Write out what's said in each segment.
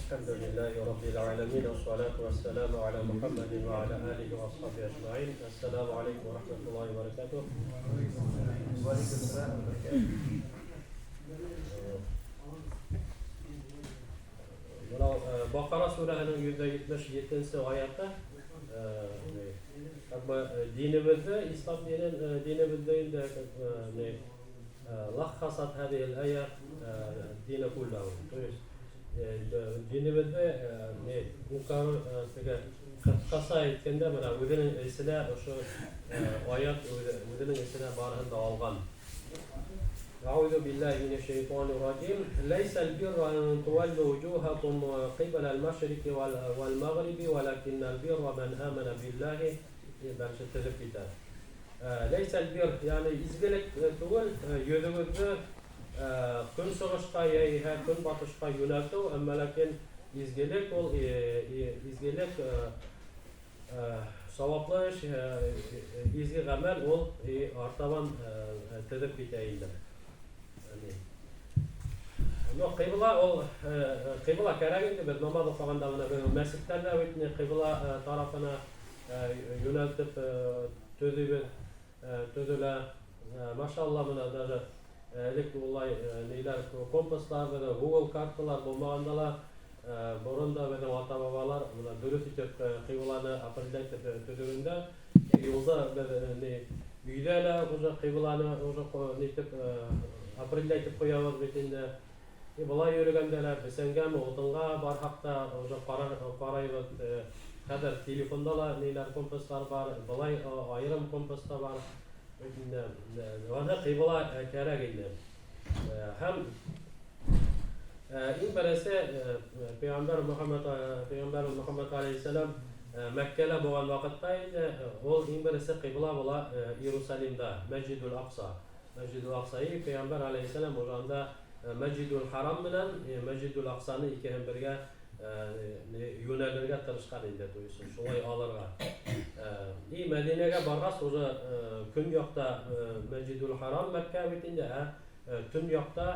الحمد لله رب العالمين والصلاة والسلام على محمد وعلى آله وأصحابه أجمعين. السلام عليكم ورحمة الله وبركاته. وعليكم السلام وبركاته. Бына Баҡара сүрәһенең 177-нсе аяты как бы динебеҙҙе, ислам динен, динебеҙҙе инде как бы, не لخصت هذه الآية الدين كله. То есть динебеҙҙе не теге ҡыҫҡаса әйткәндә, бына үҙенең эсенә ошо аят үҙенең эсенә барыһын да алған. أعوذ بالله من الشيطان الرجيم. ليس البر أن تولوا وجوهكم قبل المشرق والمغرب ولكن البر من آمن بالله. Дальше теҙеп китә. ليس البر, йәғни изгелек түгел, йөҙөгөҙҙө көнсығышҡа йәиһә көнбатышҡа йүнәлтеү, әммә ләкин изгелек ул изгелек, сауаплы эш, изге ғәмәл ул артабан теҙеп китә инде. Но ҡибла ул ҡибла кәрәк инде, беҙ намаҙ уҡығанда бына беҙ мәсеттәрҙә бит ни ҡибла тарафына йүнәлтеп төҙөйбөҙ, төҙөлә. Машалла, бына даже элек улай ниҙәр, компаслар, беҙҙең Google карталар булмағанда ла, борон да беҙҙең ата-бабалар бына дөрөҫ итеп ҡибланы определять итеп төҙөгәндә, юлда беҙ ни өйҙә лә уже ҡибланы уже нитеп определять итеп ҡуябыҙ бит инде. И былай йөрөгәндә лә бесәнгәме, утынға барһаҡ та уже ҡарайбыҙ. Хәҙер телефонда ла ниҙәр, компаслар бар, былай айырым компас та бар. Инде уны ҡибла кәрәк инде. Һәм иң беренсе пәйғәмбәр Мөхәммәд алейхиссәләм Мәккәлә булған ваҡытта инде ул иң беренсе ҡибла була Иерусалимда, Мәсжидул Аҡса. Мәсжидул Аҡса, и пәйғәмбәр алейхиссәләм уже анда Мәсжидул Харам менән Мәсжидул Аҡсаны икеһен бергә йүнәлергә тырышҡан инде, то есть шулай алырға. И Мәдинәгә барғас уже көньяҡта Мәсжидул Харам Мәккә бит инде, ә төньяҡта,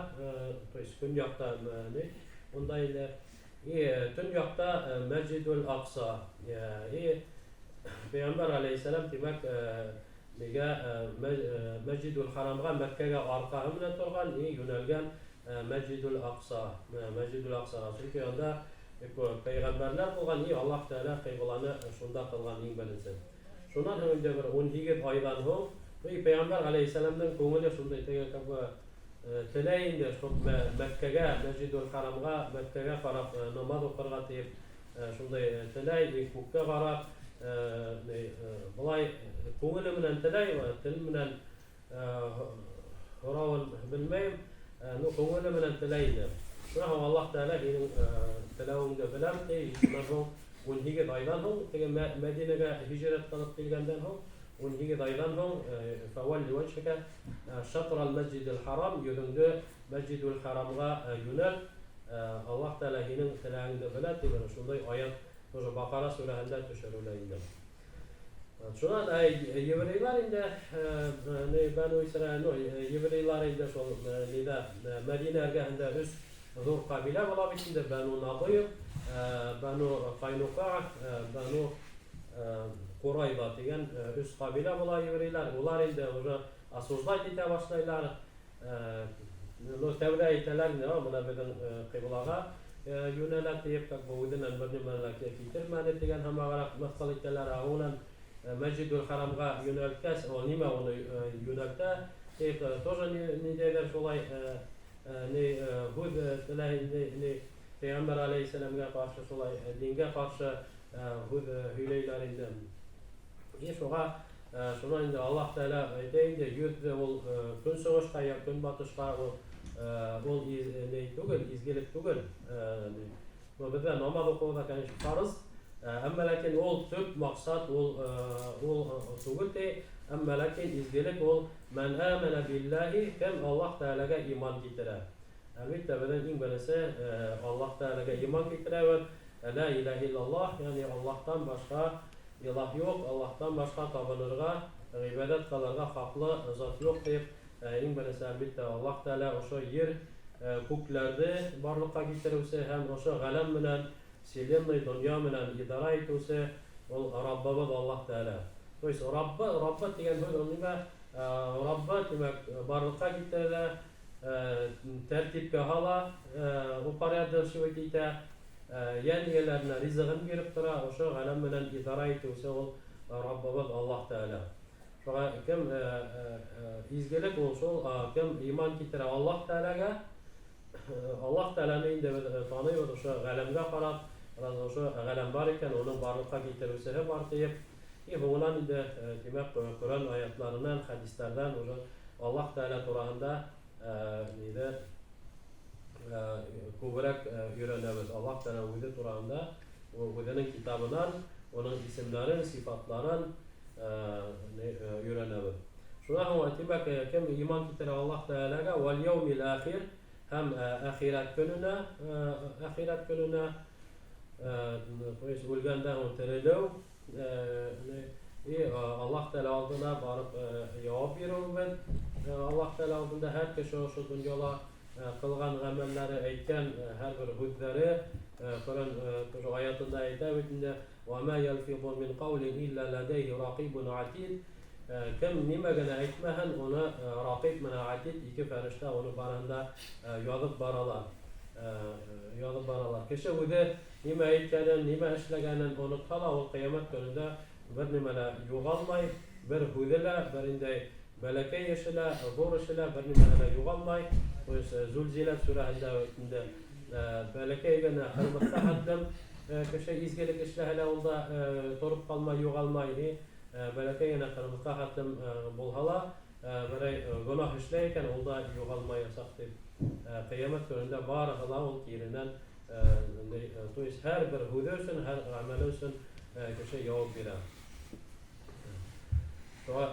то есть көньяҡта ни унда инде и төньяҡта Мәсжидул Аҡса. И пәйғәмбәр алейхиссәләм, тимәк, нигә Мәсжидул Харамға, Мәккәгә арҡаһы менән торған и йүнәлгән Мәсжидул Аҡса, Мәсжидул Аҡсаға. Сөнки анда пәйғәмбәрләр булған и Аллаһ Тәғәлә ҡибланы шунда ҡылған иң беренсе. Шунан һуң инде бер 18 айҙан һуң и пәйғәмбәр алейхиссәләмдең күңеле шундай теге как бы теләй инде, шул Мәккәгә, Мәсжидул Харамға, Мәккәгә ҡарап намаҙ уҡырға тиеп шундай теләй, и күккә ҡарап ни, былай күңеле менән теләй, тел менән һорауын белмәйем, ну күңеле менән теләй инде. Шунан һуң Аллаһ Тәғәлә һинең теләүеңде беләм ти, шунан һуң 18 айҙан һуң теге Мәдинәгә һижрәт ҡылып килгәндән һуң 18 айҙан һуң فول وجهك شطر المسجد الحرام, йөҙөңдө Мәсжидул Харамға йүнәл, Аллаһ Тәғәлә һинең теләгеңде белә тигән шундай аят тоже Баҡара сүрәһендә төшөрөлә инде. Шунан еврейлар инде ни Бәну Исраил, ну еврейлар инде шул ниҙә Мәдинә эргәһендә өс ҙур ҡәбилә була бит инде: Бәну Надир, Бәну Ҡайнуҡа, Бәну Ҡурайҙа тигән өс ҡәбилә була еврейлар. Улар инде уже осуждать итә башлайлар. Ну, тәүҙә әйтәләр инде, бына беҙҙең ҡиблаға йүнәлә тиеп, как бы үҙенән бер нимә лә китермәне тигән һымағыраҡ мыҫҡыл итәләр. Ә унан Мәсжидул Харамға йүнәлткәс, ул нимә уны йүнәлтә тип тоже ниндәйҙер шулай ни һүҙ теләй, ни пәйғәмбәр алейхиссәләмгә ҡаршы, шулай дингә ҡаршы һүҙ һөйләйләр инде. И шуға шунан инде Аллаһ Тәғәлә әйтә инде, йөҙ ул көнсығышҡа йә көнбатышҡа ул ни түгел, изгелек түгел. Ну, беҙҙә намаҙ уҡыу ҙа, конечно, фарыз, әммә ләкин ул төп маҡсат ул түгел ти, әммә ләкин изгелек ул من آمن بالله, кем Аллаһ Тәғәләгә иман китерә. Әлбиттә, беҙҙең иң беренсе Аллаһ Тәғәләгә иман китерәбеҙ. لا إله إلا الله, йәғни Аллаһтан башҡа илаһ юҡ, Аллаһтан башҡа табынырға, ғибәҙәт ҡылырға хаҡлы зат юҡ тип, иң беренсе, әлбиттә, Аллаһ Тәғәлә ошо ер Күкләрҙе барлыҡҡа килтереүсе һәм ошо ғәләм менән, вселенной, донъя менән идара итеүсе ул Раббыбыҙ Аллаһ Тәғәлә. То есть Раббы, Раббы тигән һүҙ ул нимә? Раббы, тимәк, барлыҡҡа килтерә, тәртипкә һала, упорядочивать итә, йән эйәләренә ризығын биреп тора, ошо ғәләм менән идара итеүсе ул Раббыбыҙ Аллаһ Тәғәлә. Шуға кем изгелек ул шул, кем иман китерә Аллаһ Тәғәләгә. Аллаһ Тәғәләне инде беҙ таныйбыҙ ошо ғәләмгә ҡарап, раз ошо ғәләм бар икән, уның барлыҡҡа килтереүсеһе бар тиеп, и һуңынан инде, тимәк, Ҡөрьән аятларынан, хәдистәрҙән уже Аллаһ Тәғәлә тураһында ниҙе күберәк өйрәнәбеҙ. Аллаһ Тәғәлә үҙе тураһында үҙенең китабынан, уның исемдәрен, сифатларын өйрәнәбеҙ. Шунан һуң, тимәк, кем иман китерә Аллаһ Тәғәләгә, вәл яумил ахир, һәм әхирәт көнөнә, әхирәт көнөнә, то есть үлгәндән һуң терелеү, и Аллаһ Тәғәлә алдына барып яуап биреүебеҙ. Аллаһ Тәғәлә алдында һәр кеше ошо донъяла ҡылған ғәмәлләре, әйткән һәр бер һүҙҙәре, Ҡөрьән тоже аятында әйтә бит инде: "Ва ялфизу мин ҡаулин илля ладайһи рақибун атид". Кем нимә генә әйтмәһен, уны Рақиб менән Атид ике фәрештә уны барыһын да яҙып баралар. Яҙып баралар. Кеше үҙе нимә әйткәнен, нимә эшләгәнен онотһа ла, ул ҡиәмәт көнөндә бер нимә лә юғалмай, бер һүҙе лә, бер ниндәй бәләкәй эше лә, ҙур эше лә, бер нимәһе лә юғалмай. То есть Зүлзиләт сүрәһендә инде бәләкәй генә ҡырмыҫҡа хәтлем кеше изгелек эшләһә лә, ул да тороп ҡалмай, юғалмай. И бәләкәй генә ҡырмыҫҡа хәтлем булһа ла, берәй гонаһ эшләй икән, ул да юғалмаясаҡ тип. Ҡиәмәт көнөндә барыһы ла ул киренән, то есть һәр бер һүҙе өсөн, һәр ғәмәле өсөн кеше яуап бирә. Шуға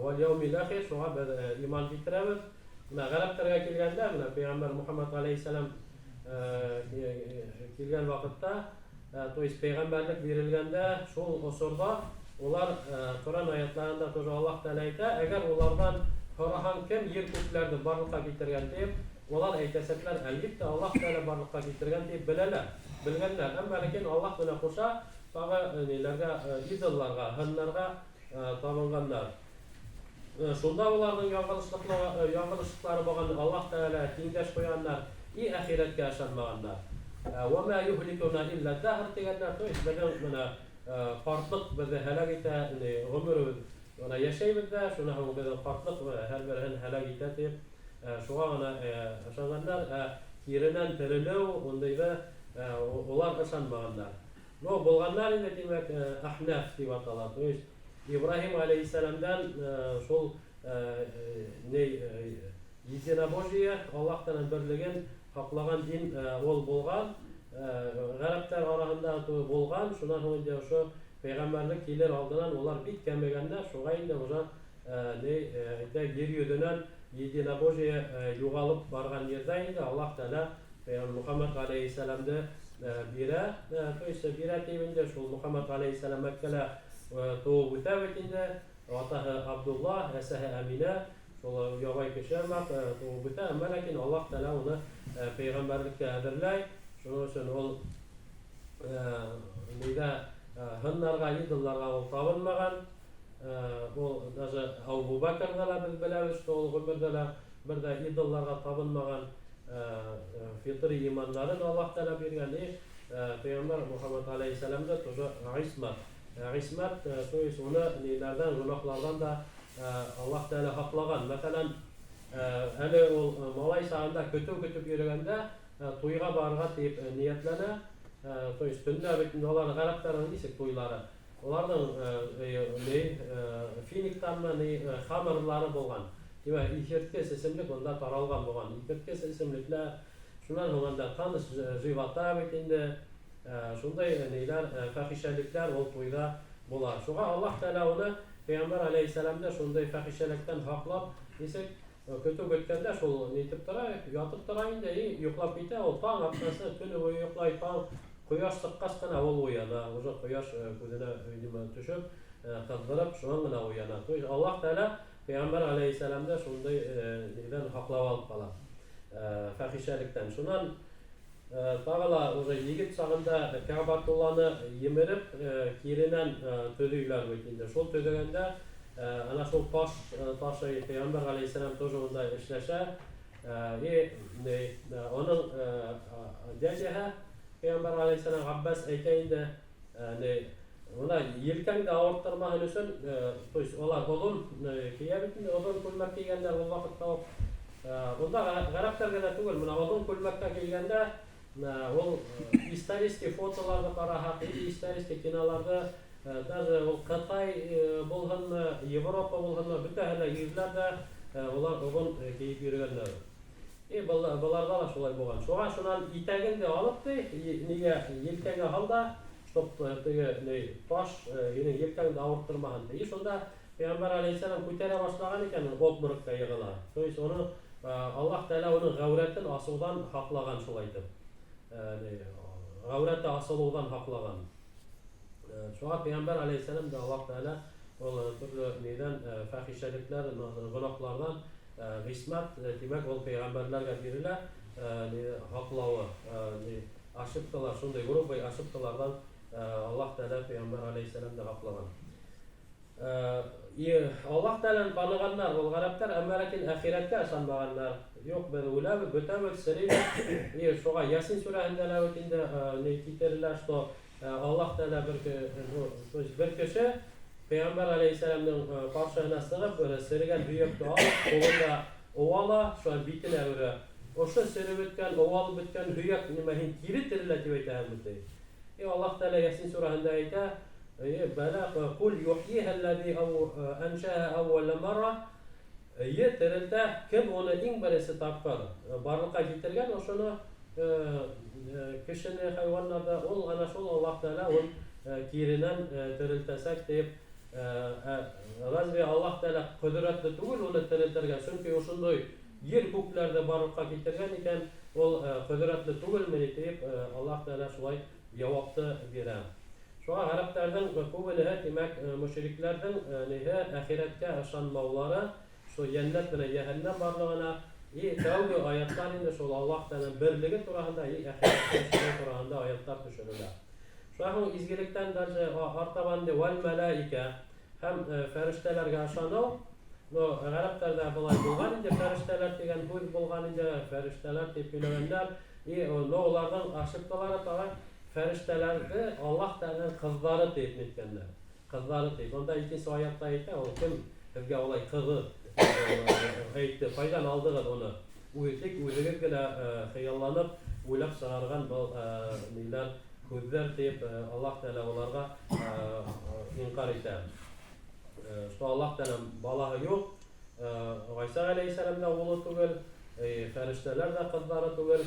вәл яумил ахир, шуға беҙ иман килтерәбеҙ. Бына ғәрәптәргә килгәндә, бына пәйғәмбәр Мухаммад ғәләйһиссәләм килгән ваҡытта, то есть пәйғәмбәрлек бирелгәндә, шул осорҙа улар, Ҡөрьән аятларында тоже Аллаһ Тәғәлә әйтә, әгәр уларҙан һораһаң, кем ер күкләрҙе барлыҡҡа килтергән тип, улар әйтәсәкләр, әлбиттә, Аллаһ Тәғәлә барлыҡҡа килтергән тип беләләр, белгәндәр. Әммә ләкин Аллаһ менән ҡуша тағы ниләргә, идолларға, һыннарға табынғандар. Шунда уларҙың яңылышлыҡлары булған, Аллаһ Тәғәлә тиңдәш ҡуйғандар и әхирәткә ышанмағандар. "Вама юһликуна илля даһр" тигәндәр, то есть беҙҙең бына ҡартлыҡ беҙҙе һәләк итә, ғүмеребеҙ бына йәшәйбеҙ ҙә, шунан һуң беҙҙең ҡартлыҡ һәр береһен һәләк итә тип, шуға ғына ышанғандар, киренән терелеү ундайҙы улар ышанмағандар. Но булғандар инде, тимәк, әхнәф тип атала, то есть Ибраһим ғәләйһиссәләмдән шул ни единобожие, Аллаһ Тәғәләнең берлеген һаҡлаған дин ул булған, ғәрәптәр араһында булған. Шунан һуң инде ошо пәйғәмбәрлек килер алдынан улар бик кәмегәндәр, шуға инде уже ни әйтә, ер йөҙөнән единобожие юғалып барған ерҙә инде Аллаһ Тәғәлә пәйғәмбәр Мөхәммәд ғәләйһиссәләмде бирә, то есть бирә тип инде, шул Мөхәммәд ғәләйһиссәләм Мәккәлә тыуып үҫә бит инде, атаһы Абдулла, әсәһе Әминә, шул ябай кеше һымаҡ тыуып үҫә, әммә ләкин Аллаһ Тәғәлә уны пәйғәмбәрлеккә әҙерләй, шуның өсөн ул ниҙә һыннарға, идолларға ул табынмаған, ул даже Әбү Бәкерҙә лә беҙ беләбеҙ, что ул ғүмерҙә лә бер ҙә идолларға табынмаған, фитри иманнарын Аллаһ Тәғәлә биргән. И пәйғәмбәр Мөхәммәд ғәләйһиссәләмдә тоже ғисмәт. Ғисмәт, то есть уны ниләрҙән, гонаһларҙан да Аллаһ Тәғәлә һаҡлаған. Мәҫәлән, әле ул малай сағында көтөү көтөп йөрөгәндә туйға барырға тип ниәтләнә. То есть төндә бит инде улар ғәрәптәрҙең нисек туйлары. Уларҙың ни финиктармы, ни хамырлары булған. Тимәк, иҫерткес эсемлек унда таралған булған. Иҫерткес эсемлекләр, шунан һуң анда таныш живота бит инде. Шундай ниләр, фәхишәлектәр ул туйҙа була. Шуға Аллаһ Тәғәлә уны, пәйғәмбәр ғәләйһиссәләмде, шундай фәхишәлектән һаҡлап, нисек көтөү көткәндә шул нитеп тора, ятып тора инде, и йоҡлап китә, ул таң атҡансы төнө буйы йоҡлай, таң ҡояш сыҡҡас ҡына ул уяна, уже ҡояш күҙенә, видимо, төшөп, ҡыҙҙырып, шунан ғына уяна. То есть Аллаһ Тәғәлә пәйғәмбәр ғәләйһиссәләмде шундай ниҙән һаҡлап алып ҡала. Фәхишәлектән. Шунан тағы ла уже егет сағында Кәғбәтулланы емереп, киренән төҙөйләр бит инде. Шул төҙөгәндә ана шул таш ташый, Пәйғәмбәр ғәләйһиссәләм тоже унда эшләшә. И уның дядяһы Пәйғәмбәр ғәләйһиссәләм Ғаббас әйтә инде, не бына елкәңде ауырттырмаһын өсөн, то есть улар оҙон кейә бит инде, оҙон күлмәк кейгәндәр ул ваҡытта уҡ. Унда ғәрәптәр генә түгел, бына оҙон күлмәккә килгәндә, ул исторический фотоларҙы ҡараһаҡ, или исторический киноларҙы, даже ул Ҡытай булһынмы, Европа булһынмы, бөтәһе лә ирләр ҙә улар оҙон кейеп йөрөгәндәр. И быларҙа ла шулай булған. Шуға шунан итәгеңде алып ти, нигә елкәңә һал да, чтоб теге ни таш һинең елкәңде ауырттырмаһын ти. И шунда Пәйғәмбәр ғәләйһиссәләм күтәрә башлаған икән, обморокка йығыла. То есть уны Аллаһ Тәғәлә уның ғәүрәтен асыуҙан һаҡлаған шулай итеп. Ғәүрәте асылыуҙан һаҡлаған. Шуға Пәйғәмбәр ғәләйһиссәләм дә Аллаһ Тәғәлә ул төрлө ниҙән, фәхишәлектәр, гонаһларҙан ғисмәт, тимәк, ул пәйғәмбәрләргә бирелә, һаҡлауы, ошибкалар, шундай грубый ошибкаларҙан Аллаһ Тәғәлә Пәйғәмбәр ғәләйһиссәләмде һаҡлаған. Аллаһ Тәғәләне танығандар ул ғәрәптәр, әммә ләкин әхирәткә ышанмағандар. Юҡ, беҙ үләбеҙ, бөтәбеҙ, серейбеҙ. И шуға Ясин сүрәһендә лә бит инде ни китерелә, что Аллаһ Тәғәлә бер, ну, то есть бер кеше Пәйғәмбәр ғәләйһиссәләмдең ҡаршыһына сығып, бер серегән һөйәкте алып, ҡулында ыуала, шунан битенә өрә. Ошо сереп бөткән, ыуалып бөткән һөйәк нимә һин кире терелә тип әйтәһеңме ти. И Аллаһ Тәғәлә Ясин сүрәһендә әйтә, бәлә ҡул юхйиһа аллази аншаһа әүвәлә марра, Е терелтә, кем уны иң беренсе тапҡыр барлыҡҡа килтергән ошоно кешене, хайуаннарҙы, ул ана шул Аллаһ Тәғәлә ул киренән терелтәсәк тип. Разве Аллаһ Тәғәлә ҡөҙрәтле түгел уны терелтергә? Сөнки ошондай ер күкләрҙе барлыҡҡа килтергән икән, ул ҡөҙрәтле түгелме ни тип Аллаһ Тәғәлә шулай яуапты бирә. Шуға ғәрәптәрҙең күбенеһе, тимәк, мөшрикләрҙең ниһе әхирәткә ышанмаулары, шул йәннәт менән йәһәннәм барлығына, и тәүге аяттар инде шул Аллаһ Тәғәләнең берлеге тураһында и әхирәткә ышаныу тураһында аяттар төшөрөлә. Шунан һуң изгелектән даже артабан инде вәл мәләикә һәм фәрештәләргә ышаныу. Но ғәрәптәрҙә былай булған инде, фәрештәләр тигән һүҙ булған инде, фәрештәләр тип һөйләгәндәр. И но уларҙың ошибкалары тағы фәрештәләрҙе Аллаһ Тәғәләнең ҡыҙҙары тип ниткәндәр. Ҡыҙҙары тип. Унда икенсе аятта әйтә, ул кем һеҙгә улай ҡыҙы әйтте, ҡайҙан алдығыҙ уны? Тик үҙегеҙ генә хыялланып, уйлап сығарған был ниләр, һүҙҙәр тип Аллаһ Тәғәлә уларға инҡар итә. Что Аллаһ Тәғәлә балаһы юҡ, Ғайса ғәләйһиссәләм дә улы түгел, фәрештәләр ҙә ҡыҙҙары түгел,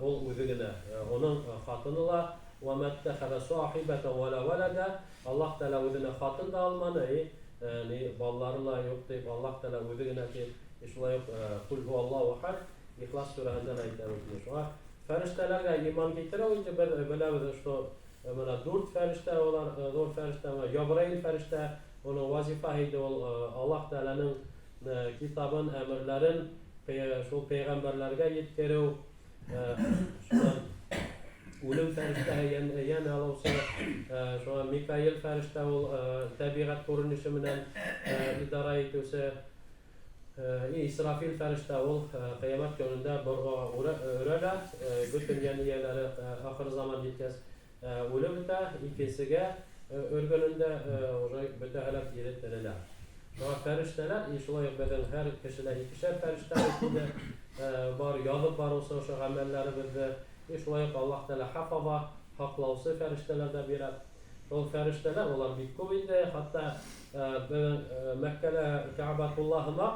ул үҙе генә. Уның хатыны ла وَمَا اتَّخَذَ صَاحِبَةً وَلَا وَلَدًا, Аллаһ Тәғәлә үҙенә хатын да алманы, ни балалары ла юҡ тип Аллаһ Тәғәлә үҙе генә тип, шулай уҡ Ҡул һуаллаһу әхәд Ихлас сүрәһендә лә әйтә бит. Шуға фәрештәләргә иман килтереү инде беҙ беләбеҙ, что бына дүрт фәрештә улар, ҙур фәрештә, Ябраил фәрештә, уның вазифаһы инде ул Аллаһ Тәғәләнең китабын, әмерләрен шул пәйғәмбәрләргә еткереү, шунан үлем фәрештәһе йән алыусы, шуға Микаил фәрештә ул тәбиғәт күренеше менән идара итеүсе, и Исрафил фәрештә ул ҡиәмәт көнөндә борға өрә лә, бөтөн йән эйәләре ахыр заман еткәс үлеп бөтә, икенсегә өргәнендә уже бөтәһе лә кире терелә. Шуға фәрештәләр, и шулай уҡ беҙҙең һәр кешелә икешәр фәрештә бит инде бар, яҙып барыусы ошо ғәмәлләребеҙҙе, и шулай уҡ Аллаһ Тәғәлә хафаба, һаҡлаусы фәрештәләр ҙә бирә. Шул фәрештәләр улар бик күп инде, хатта беҙҙең Мәккәлә Кәғбәтулла һымаҡ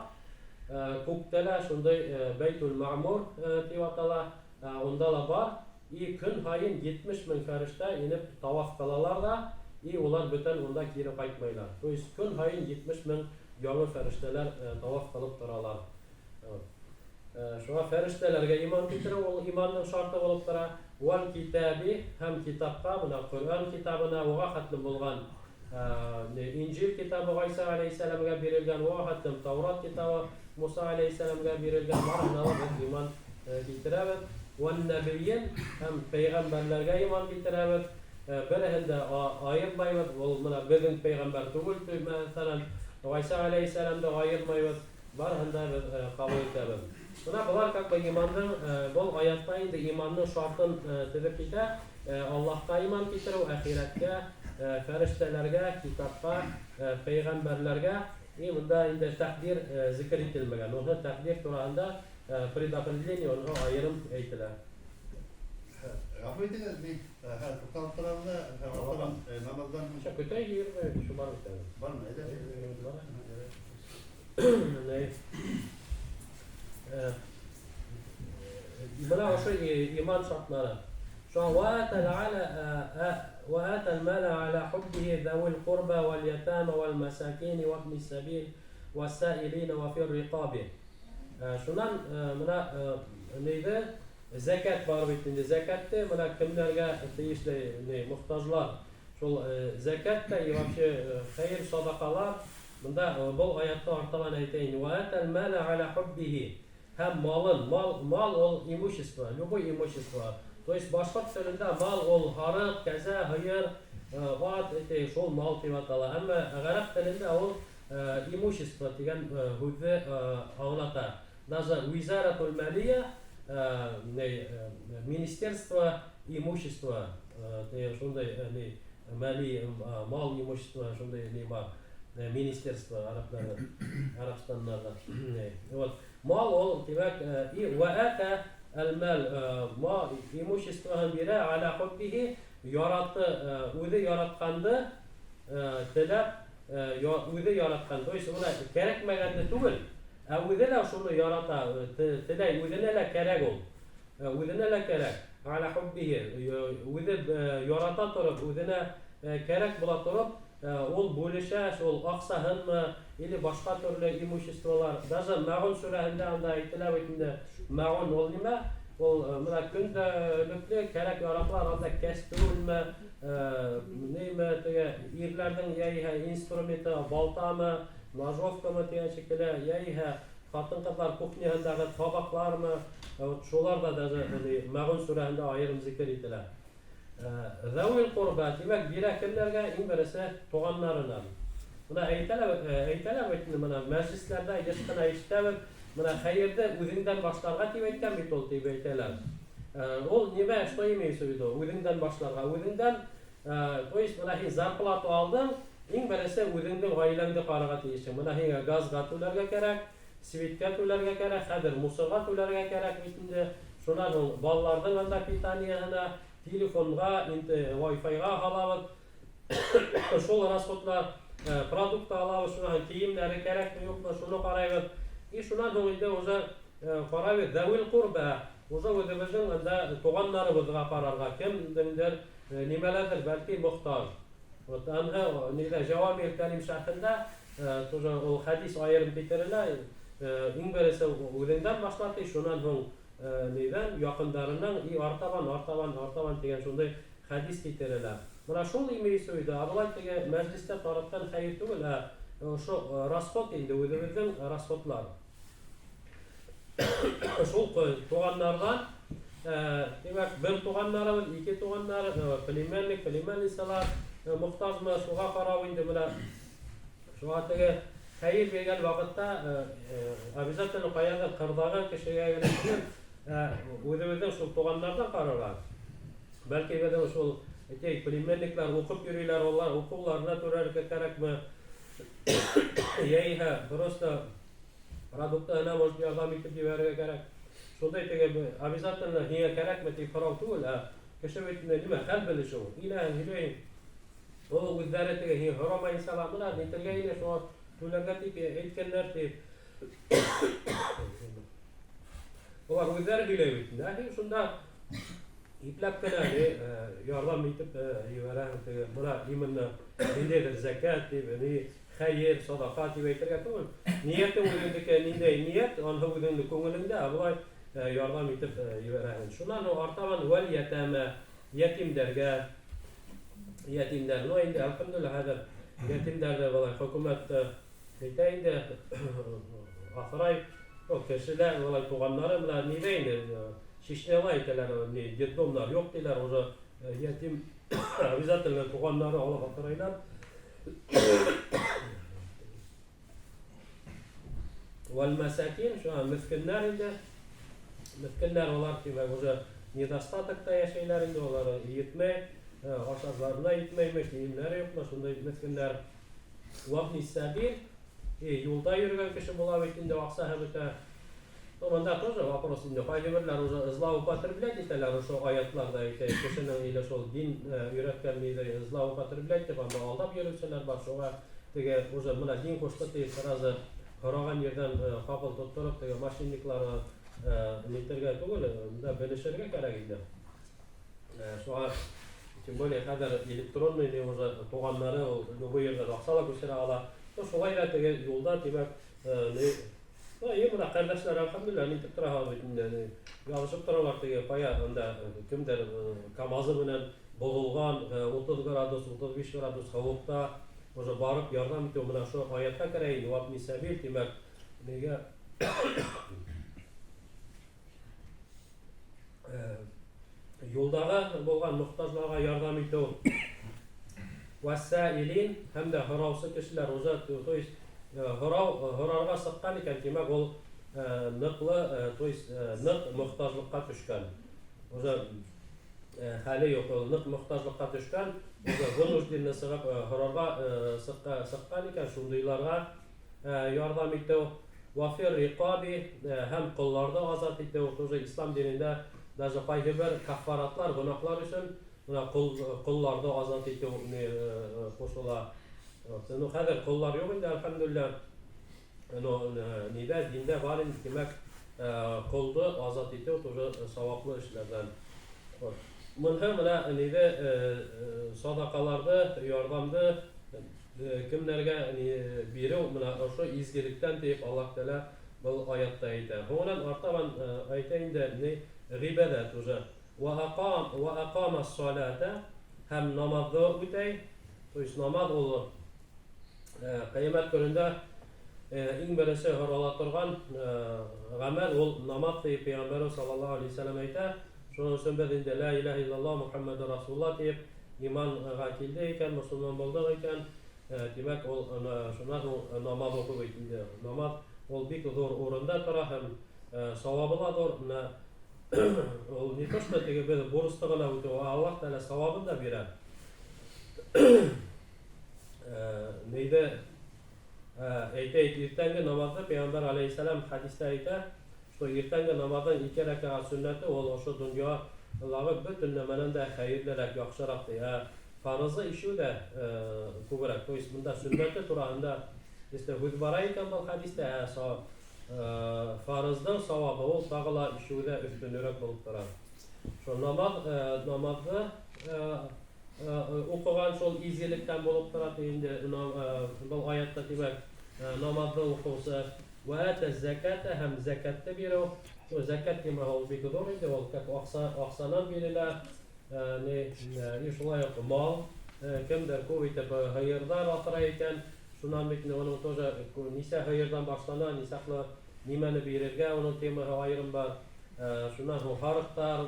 күктә лә шундай Бәйтул Мәғмур тип атала, унда ла бар. И көн һайын 70 мең фәрештә инеп таваф ҡылалар ҙа, и улар бөтән унда кире ҡайтмайлар. То есть көн һайын 70 мең яңы фәрештәләр таваф ҡылып торалар. Шуға фәрештәләргә иман килтереү ул иманның шарты булып тора. Вәл китаби һәм китапҡа, бына Ҡөрьән китабына, уға хәтлем булған Инжил китабы Гайса алейхиссәламгә бирелгән, вә хәттә Таурат китабы Муса алейхиссәламгә бирелгән, барыһына ла беҙ иман килтерәбеҙ. Вән-нәбийин, һәм пәйғәмбәрләргә иман килтерәбеҙ. Береһен дә айырмайбыҙ, ул менә беҙҙең пәйғәмбәр түгел, мәҫәлән, Гайса алейхиссәламды айырмайбыҙ, барыһын да беҙ ҡабул итәбеҙ. Бына былар как бы имандың, был аятта инде иманның шартын теҙеп китә, Аллаһҡа иман китерү, әхирәткә, фәрештәләргә, китапҡа, пәйғәмбәрләргә. И монда инде тәкъдир зикер ителмәгән. Уны тәкъдир тураһында предопределение уны айырым әйтелә. Ғәфү итегеҙ, мин хәҙер туҡталып торам да, артабан намаҙҙан һуң. Ничә көтә 20 шул бар бит әле. Бармы? Әйҙә. Бар. Бына ошо иман шартлары. Шуңа وآتى المال على حبه ذوي القربى واليتامى والمساكين وابن السبيل والسائلين وفي الرقاب. Шунан бына нейҙе зәкәт бар бит инде. Зәкәтте бына кемдәргә тейешле, ни, мохтажлар. Шул зәкәт тә и вообще хәйер садаҡалар. Бында был аятта артабан әйтәйен. وآتى المال على حبه. Һәм малын, мал, мал ул имущество, любой имущество. То есть башҡорт телендә мал ул һарыҡ, кәзә, һыйыр, ат, әйтәйек, шул мал тип атала. Әммә ғәрәп телендә ул имущество тигән һүҙҙе аңлата. Даже Визаратул Малия, Министерство имущества, шундай, ни, мали, мал имущество, шундай ни бар. Министерство арабтарҙа, Арабстандарҙа. Вот. Мал ул, тимәк, и ваата әл-мал, ма имуществоһын бирә аля хуббихи, яратты, үҙе яратҡанды, теләп, үҙе яратҡан. То есть уны кәрәкмәгәнде түгел, ә үҙе лә шуны ярата, теләй, үҙенә лә кәрәк ул. Үҙенә лә кәрәк. Аля хуббихи, үҙе ярата тороп, үҙенә кәрәк була тороп, ул бүлешә, шул аҡсаһынмы или башҡа төрлө имуществолар. Даже Мәғун сүрәһендә анда әйтелә бит инде, Мәғун ул нимә? Ул бына көндәлекле кәрәк яраҡлар, анда кәстрүлме, нимә теге ирләрҙең йәйһә инструменты, балтамы, ножовкамы тигән шикелле, йәйһә ҡатын-ҡыҙҙар кухняһындағы табаҡлармы, вот шулар ҙа даже Мәғун сүрәһендә айырым зикер ителә. Зәүил ҡурба, тимәк, бирә кемдәргә? Иң беренсе туғандарына. Бына әйтәләр бит инде, бына мәжлесләрҙә йыш ҡына ишетәбеҙ, бына хәйерҙе үҙеңдән башларға тип әйткән бит ул, тип әйтәләр. Ул нимә, что имеется в виду? Үҙеңдән башларға. Үҙеңдән, то есть бына һин зарплату алдың, иң беренсе үҙеңдең ғаиләңде ҡарарға тейешһең. Бына һиңә газға түләргә кәрәк, светкә түләргә кәрәк, хәҙер мусорға түләргә кәрәк бит инде. Шунан һуң балаларҙың анда питанияһына, телефонға, инде Wi-Fi-ға һалабыҙ. Шул расходлар, продукт алабыҙ, шунан һуң кейемдәре кәрәкме, юҡмы, шуны ҡарайбыҙ. И шунан һуң инде уже ҡарайбыҙ, зәүил ҡурба, уже үҙебеҙҙең анда туғандарыбыҙға ҡарарға, кемдеңдер, нимәләдер бәлки мохтаж. Вот анһы ниҙә Жавамил Кәлим шәрхендә, тоже ул хәдис айырым китерелә. Иң беренсе үҙеңдән башлап, и шунан һуң ниҙән яҡындарының, и артабан, артабан, артабан тигән шундай хәдис китерелә. Бына шул имеется в виду, ә былай теге мәжлестә таратҡан хәйер түгел, ә ошо расход инде үҙебеҙҙең расходлар. Шул туғандарҙан, тимәк, бер туғандарыбыҙ, ике туғандар, племянник, племянницалар, мохтажмы, шуға ҡарау инде бына шуға теге хәйер биргән ваҡытта, обязательно ҡаяҙыр ҡырҙағы кешегә генә түгел, үҙебеҙҙең шул туғандарҙан ҡарарға. Бәлки беҙҙең шул, әйтәйек, племянниклар уҡып йөрөйләр, улар уҡыуларына түләргә кәрәкме? Йәйһә просто продуктына может ярҙам итеп ебәрергә кәрәк. Шундай теге обязательно һиңә кәрәкме тип һорау түгел, ә кеше бит инде нимә хәл белешеү. Иләһең һөйләйем. Ул үҙҙәре теге һиңә һорамайынса ла, бына нитергә ине, шуға түләргә тип әйткәндәр тип. Улар үҙҙәре һөйләй бит инде. Ә һин шунда ипләп кенә ярҙам итеп ебәрәһең теге. Бына именно ниндәйҙер зәкәт тип, ни хәйер, садаҡа тип әйтергә түгел. Ниәте үҙеңдеке ниндәй ниәт, анһы үҙеңдең күңелеңдә, ә былай ярҙам итеп ебәрәһең. Шунан һуң артабан вәл ятама, ятимдәргә, ятимдәр. Ну инде әлхәмдүлилләһ хәҙер Ятимдәрҙе былай хөкүмәт әйтә инде, аҫрай. Кешеләр былай туғандары менән ниҙә инде, Чечняла әйтәләр, ни детдомдар юҡ тиләр, уже ятим обязательно туғандары алып аҫрайлар. Вәл-мәсәкин, шуға меҫкендәр инде. Меҫкендәр улар, тимәк, уже недостатокта йәшәйләр инде, улар етмәй, ашарларына етмәйме, кейемдәре юҡмы, шундай меҫкендәр. Вабни сәбил, юлда йөрөгән кеше була бит инде, аҡсаһы бөтә. Ну, бында тоже вопрос инде, ҡайһы берҙәр уже злоупотреблять итәләр ошо аятларҙа әйтә, кешенең или шул дин өйрәткән ниҙе злоупотреблять итеп, анда алдап йөрөүселәр бар, шуға теге уже мына дин ҡушты тиеп сразу һораған ерҙән ҡапыл тоттороп теге мошенникларҙы нитергә түгел, бында белешергә кәрәк инде. Шуға тем более хәҙер электронный не уже туғандары ул любой ерҙән аҡса ла күсерә ала. Ну, шулай ҙа теге юлда, тимәк, ни, ну, и мына ҡәрҙәшләр, әлхәмдүлилләһ, нитеп тора бит инде, яҙышып торалар теге ҡая анда кемдер КАМАЗы менән боҙолған, 30 градус, 35 градус һыуыҡта уже барып ярҙам итеү мына ошо аятҡа керә инде, вабни сәбил, тимәк, нигә юлдағы булған мохтажларға ярҙам итеү. Вәссаилин һәм дә һораусы кешеләр уже, то есть һорау һорарға сыҡҡан икән, тимәк, ул ныҡлы, то есть ныҡ мохтажлыҡҡа төшкән. Уже хәле юҡ, ул ныҡ мохтажлыҡҡа төшкән, уже вынужденно сығып һорарға сыҡҡан икән, шундыйларға ярҙам итеү. Вафир риҡаби һәм ҡолларҙы азат итеү, тоже ислам динендә даже ҡайһы бер каффаратлар, гонаһлар өсөн мына ҡолларҙы азат итеү ҡушыла. Ну, хәҙер ҡоллар юҡ инде, әлхәмдүлилләһ. Но ниҙә, диндә бар инде, тимәк, ҡолдо азат итеү тоже сауаплы эшләрҙән. Мынһы мына ниҙе садаҡаларҙы, ярҙамды кемдәргә биреү мына ошо изгелектән тиеп Аллаһ Тәғәлә был аятта әйтә. Һуңынан артабан әйтә инде ни ғибәҙәт уже. Ва ақама ас-салата һәм намаҙҙы үтәй. То есть намаҙ ул ҡиәмәт көнөндә иң беренсе һорала торған ғәмәл ул намаҙ тиеп Пәйғәмбәрбеҙ саллаллаһу алейһи вәсәләм әйтә. Шуның өсөн беҙ инде ла илаһа иллаллаһ Мухаммадур Расулуллаһ тиеп иманға килде икән, мосолман булдыҡ икән, тимәк, ул шунан һуң намаҙ уҡый бит инде. Намаҙ ул бик ҙур урында тора һәм сауабы ла ҙур. Менә ул не то что теге беҙ бурысты ғына үтеү, Аллаһ Тәғәлә сауабын да бирә. Нейҙе әйтә, иртәнге намаҙҙы Пәйғәмбәр алейһиссәләм хәдистә әйтә, что иртәнге намаҙҙың ике рәкәғәт сөннәте ул ошо донъялағы бөтөн нәмәнән дә хәйерлерәк, яҡшыраҡ ти. Фарызы ишеү ҙә күберәк. То есть бында сөннәте тураһында если һүҙ бара икән был хәдистә, фарыздың сауабы ул тағы ла ишеүҙә өҫтөнөрәк булып тора. Шул намаҙҙы уҡыған шул изгелектән булып тора инде был аятта, тимәк, намаҙҙы уҡыусы. Вә атә зәкәтә һәм зәкәтте биреү. Зәкәт темаһы ул бик ҙур инде, ул как аҡсанан бирелә, ни шулай уҡ мал, кемдер күп итеп һыйырҙар аҫрай икән, шунан бит уның тоже нисә һыйырҙан башлана, нисаҡлы нимәне бирергә, уның темаһы айырым бар. Шунан һуң һарыҡтар,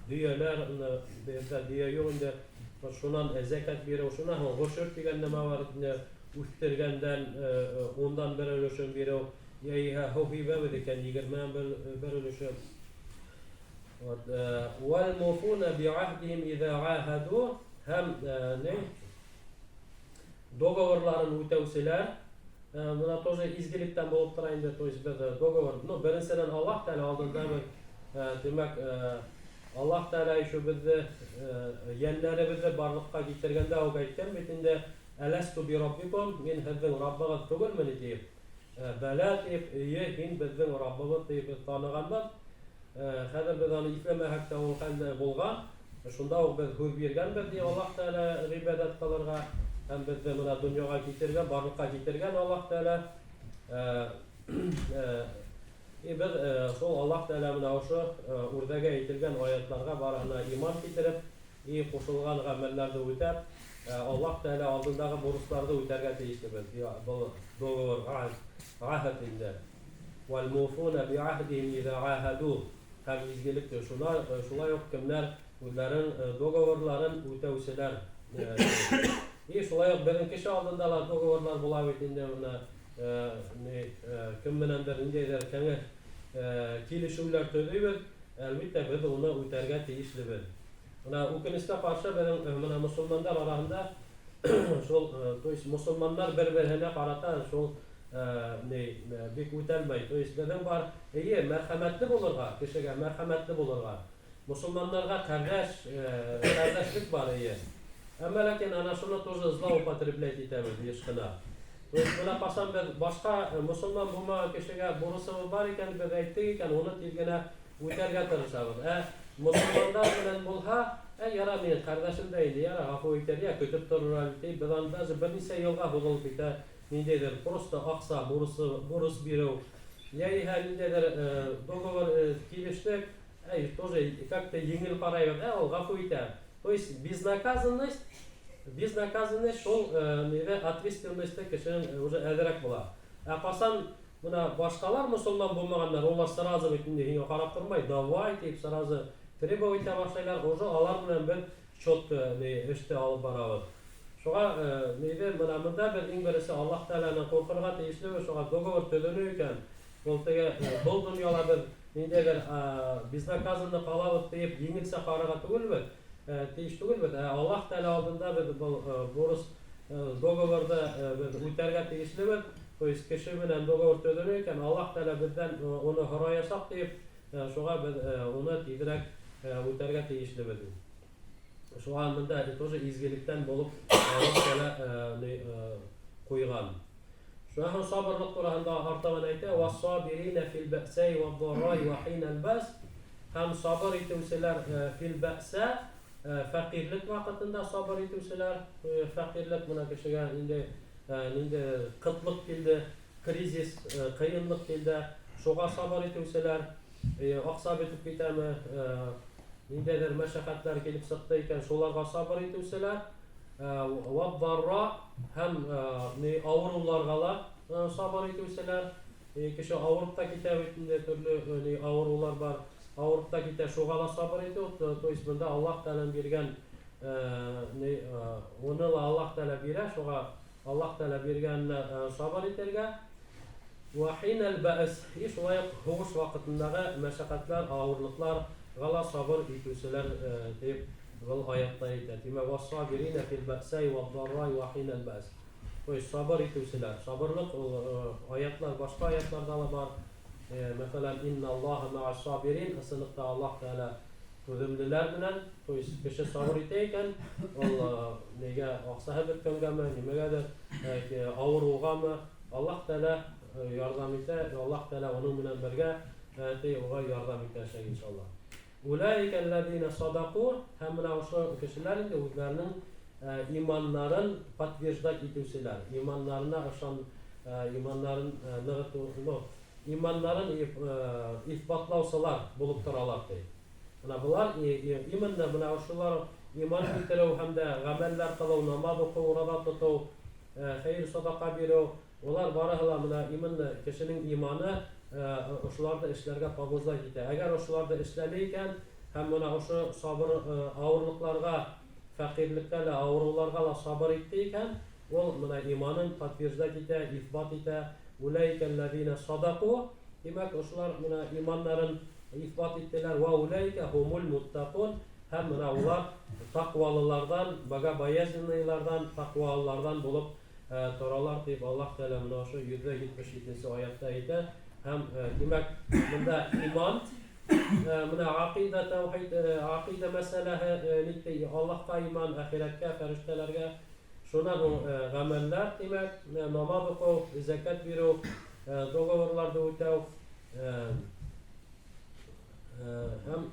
дөйәләр, беҙҙә дөйә юҡ инде, шунан зәкәт биреү, шунан һуң ғөшөр тигән нәмә бар инде, үҫтергәндән ундан бер өлөшөн биреү, йәиһә һыу һибәбеҙ икән, егерменән бер өлөшө. Вәл муфуна биаһдиһим иҙа аһаду һәм ни договорларын үтәүселәр, мына тоже изгелектән булып тора инде, то есть беҙ договор, ну, беренсенән Аллаһ Тәғәлә алдында беҙ, тимәк, Аллаһ Тәғәлә еще беҙҙе йәннәребеҙҙе барлыҡҡа килтергәндә үк әйткән бит инде, әләсту би раббикум, мин һеҙҙең раббығыҙ түгелмен тиеп, бәлә тиеп, эйе, һин беҙҙең раббыбыҙ тиеп беҙ танығанбыҙ. Хәҙер беҙ аны иҫләмәһәк тә ул хәлдә булған. Шунда уҡ беҙ һүҙ биргәнбеҙ ти Аллаһ Тәғәлә ғибәҙәт ҡылырға һәм беҙҙе мына донъяға килтергән, барлыҡҡа килтергән Аллаһ Тәғәлә. Беҙ шул Аллаһ Тәғәлә менән ошо үрҙәгә әйтелгән аятларға барыһына иман килтереп, и ҡушылған ғәмәлләрҙе үтәп, Аллаһ Тәгалә алдындагы бурысларҙы үтәргә тейешлебеҙ. Был договор, аһд инде. Вәл муфуна биаһдиһим иза аһаду. Һәм изгелек шулай, шулай уҡ кемдәр үҙҙәрен договорларын үтәүселәр. И шулай уҡ беҙҙең кеше алдында ла договорлар була бит инде, бына кем менәндер ниндәйҙер кәңәш килешеүләр төҙөйбөҙ, әлбиттә, беҙ уны үтәргә тейешлебеҙ. Бына үкенескә ҡаршы, беҙҙең бына мосолмандар араһында шул, то есть мосолмандар бер-береһенә ҡарата шул ни бик үтәлмәй. То есть беҙҙең бар, эйе, мәрхәмәтле булырға, кешегә мәрхәмәтле булырға. Мосолмандарға ҡәрҙәш, ҡәрҙәшлек бар, эйе. Әммә ләкин ана шуны тоже злоупотреблять итәбеҙ йыш ҡына. То есть бына ҡасан беҙ башҡа мосолман булмаған кешегә бурысыбыҙ бар икән, беҙ әйттек икән, уны тиҙ генә үтәргә тырышабыҙ. Ә мосолмандар менән булһа, ә яра, минең ҡәрҙәшем дә инде, яра, ғәфү итер, йә көтөп торор әле тип, беҙ аны даже бер нисә йылға һуҙылып китә, ниндәйҙер просто аҡса бурысы, бурыс биреү, йә иһә ниндәйҙер договор килештек, әй, тоже как-то еңел ҡарайбыҙ, ә ул ғәфү итә. То есть безнаказанность шул ниҙә ответственностьта кешенең уже әҙерәк була. Ә ҡасан бына башҡалар, мосолман булмағандар, улар сразу бит инде һиңә ҡарап тормай, давай тип сразу требовать итә башлайлар, уже алар менән беҙ четко ни эште алып барабыҙ. Шуға ниҙе бына бында беҙ иң беренсе Аллаһ Тәғәләнән ҡурҡырға тейешлебеҙ, шуға договор төҙөнө икән, был теге был донъяла беҙ ниндәйҙер безнаказанно ҡалабыҙ тиеп еңелсә ҡарарға түгелбеҙ, тейеш түгелбеҙ. Ә Аллаһ Тәғәлә алдында беҙ был бурыс договорҙы беҙ үтәргә тейешлебеҙ. То есть кеше менән договор төҙөнө икән, Аллаһ Тәғәлә беҙҙән уны һораясаҡ тиеп, шуға беҙ уны тиҙерәк үтәргә тейешлебеҙ. Шуға бында тоже изгелектән булып Аллаһ Тәғәлә ҡуйған. Шунан һуң сабырлыҡ тураһында артабан әйтә: "Вассабирина фил бәсай вад-даррай ва хинал бәс". Һәм сабыр итеүселәр фил бәсә, фәҡирлек ваҡытында сабыр итеүселәр, фәҡирлек бына кешегә ниндәй ҡытлыҡ килде, кризис, ҡыйынлыҡ килде, шуға сабыр итеүселәр, аҡса бөтөп китәме, ниндәйҙер мәшәҡәттәр килеп сыҡты икән, шуларға сабыр итеүселәр, вад-дарра һәм ни ауырыуларға ла сабыр итеүселәр, кеше ауырып та китә бит инде, төрлө ни ауырыулар бар, ауырып та китә, шуға ла сабыр итеү, то есть бында Аллаһ Тәғәләнең биргән ни уны ла Аллаһ Тәғәлә бирә, шуға Аллаһ Тәғәлә биргәненә сабыр итергә. Ва хинал бәс, и шулай уҡ һуғыш ваҡытындағы мәшәҡәтләр, ауырлыҡларға ла сабыр итеүселәр тип был аятта әйтә. Тимәк, вассабирина фил бәсай вад-даррай ва хинал бәс. То есть сабыр итеүселәр. Сабырлыҡ ул аятлар, башҡа аятларҙа ла бар. Мәҫәлән, инна Аллаһа мәғас сабирин, ысынлыҡта Аллаһ Тәғәлә түҙемлеләр менән, то есть кеше сабыр итә икән, ул нигә аҡсаһы бөткәнгәме, нимәгәлер, ауырыуғамы, Аллаһ Тәғәлә ярҙам итә, Аллаһ Тәғәлә уның менән бергә ти уға ярҙам итәсәк иншаллаһ. Улаика аллазина садаку, һәм бына ошо кешеләр инде үҙҙәренең иманнарын подтверждать итеүселәр, иманнарына ышан, иманнарын нығытыу, ну, иманнарын иҫбатлаусылар булып торалар ти. Бына былар именно бына ошолар иман килтереү һәм дә ғәмәлләр ҡылыу, намаҙ уҡыу, ураҙа тотоу, хәйер садаҡа биреү, улар барыһы ла бына именно кешенең иманы ошоларҙы эшләргә побуждать итә. Әгәр ошоларҙы эшләне икән һәм бына ошо сабыр ауырлыҡларға, фәҡирлеккә лә, ауырыуларға ла сабыр итте икән, ул бына иманын подтверждать итә, иҫбат итә. Улаика аллазина садаку, тимәк, ошолар бына иманнарын иҫбат иттеләр. Ва улаика хумул муттакун, һәм бына улар таҡвалыларҙан, богобоязненныйларҙан, таҡвалыларҙан булып торалар тип Аллаһ Тәғәлә бына ошо 177-нсе аятта әйтә. Һәм тимәк, бында иман, бына аҡиҙа, тәүхид, аҡиҙа мәсьәләһе нитте, Аллаһҡа иман, әхирәткә, фәрештәләргә, шунан һуң ғәмәлләр, тимәк, намаҙ уҡыу, зәкәт биреү, договорларҙы үтәү, һәм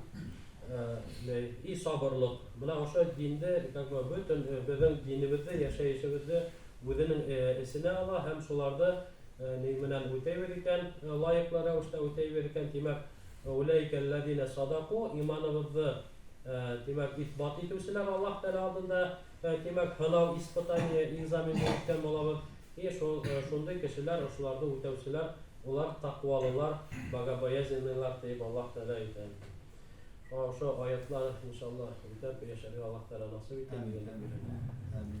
и сабырлыҡ. Бына ошо динде, как бы бөтөн беҙҙең динебеҙҙе, йәшәйешебеҙҙе үҙенең эсенә ала һәм шуларҙы ни менән үтәйбеҙ икән, лайыҡлы рәүештә үтәйбеҙ икән, тимәк, улаика аллазина садаку, иманыбыҙҙы Тимәк, иҫбат итеүселәр Аллаһ Тәғәлә алдында, тимәк, һынау, испытание, экзамен үткән булабыҙ. И шул шундай кешеләр, ошоларҙы үтәүселәр, улар таҡвалылар, богобоязненныйлар тип Аллаһ Тәғәлә әйтә. Ошо аятлар иншаллаһ үтәп йәшәргә Аллаһ Тәғәлә насип итһен. Амин.